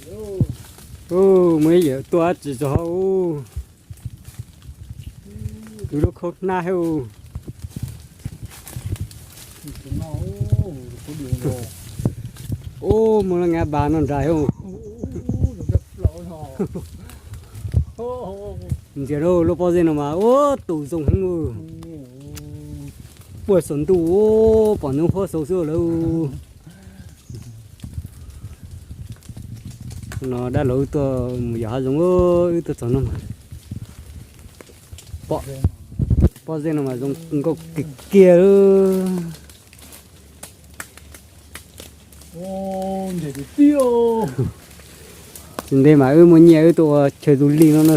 Mus ib yam tuaj dab tsi txog hauv. Tus lub khaub hnab thiab. Ub, muaj lub nab pas no nrad thiab. Ntxias rau lub pob zeb no mas ub tus zoo heev. Puag saum ntuj pom ntub huab xaus xwb lawm. No dab laug wb tuaj mus yos hav zoov, wb tuaj txog no mas pom pob zeb no mas zoo nkauj kiag kiag li. Tsis ntev mas wb muaj nyiaj wb tuaj ua chaw du lig no na.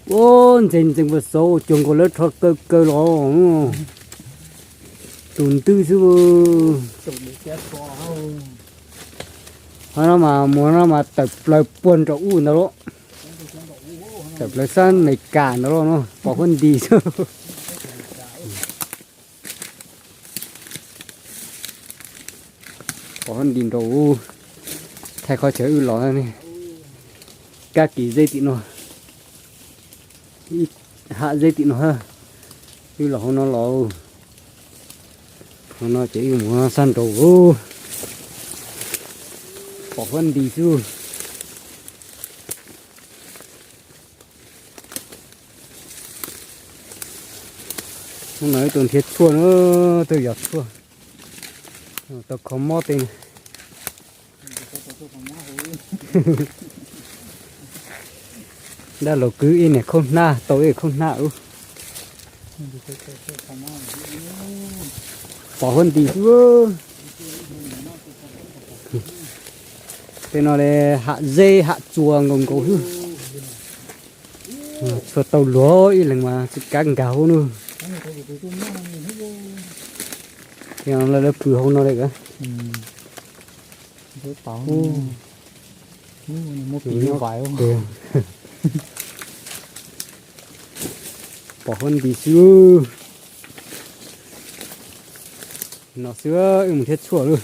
Ub, ntxeev ntxeev puag saud ua cuag nkaus lawv rho kaw kaw los. Tus ntwb xwb. Qhov no mas muag no mas tawm plaws puag nraum ub ntawd lawm. Tawm plaws sab Amelikas ntawd lawm no, pom huab nti xwb. Pom huab nti nraum ub, thaij qhov chaw wb los ne. Kab kis zeb tim no, hav zeb tim no, wb los hauv no los. Hauv no ces wb mus sab nraud, pom huab nti xwb. Hnub no wb tuaj nrhiav tshuaj na, tuaj yos tshuaj, tau kho mob tej. Dab laug kwv ib niag khaub hnab tau ib khaub hnab ub. Pom huab nti xwb. Tej no li ham zeb ham txuas nkaus nkaus xwb. Tshuaj tau luag ib leeg mas tsis kav nkag hauv na. Lawv pw hauv no li. Pom huab nti xwb. No xwb wb mus nrhiav tshuaj lawm.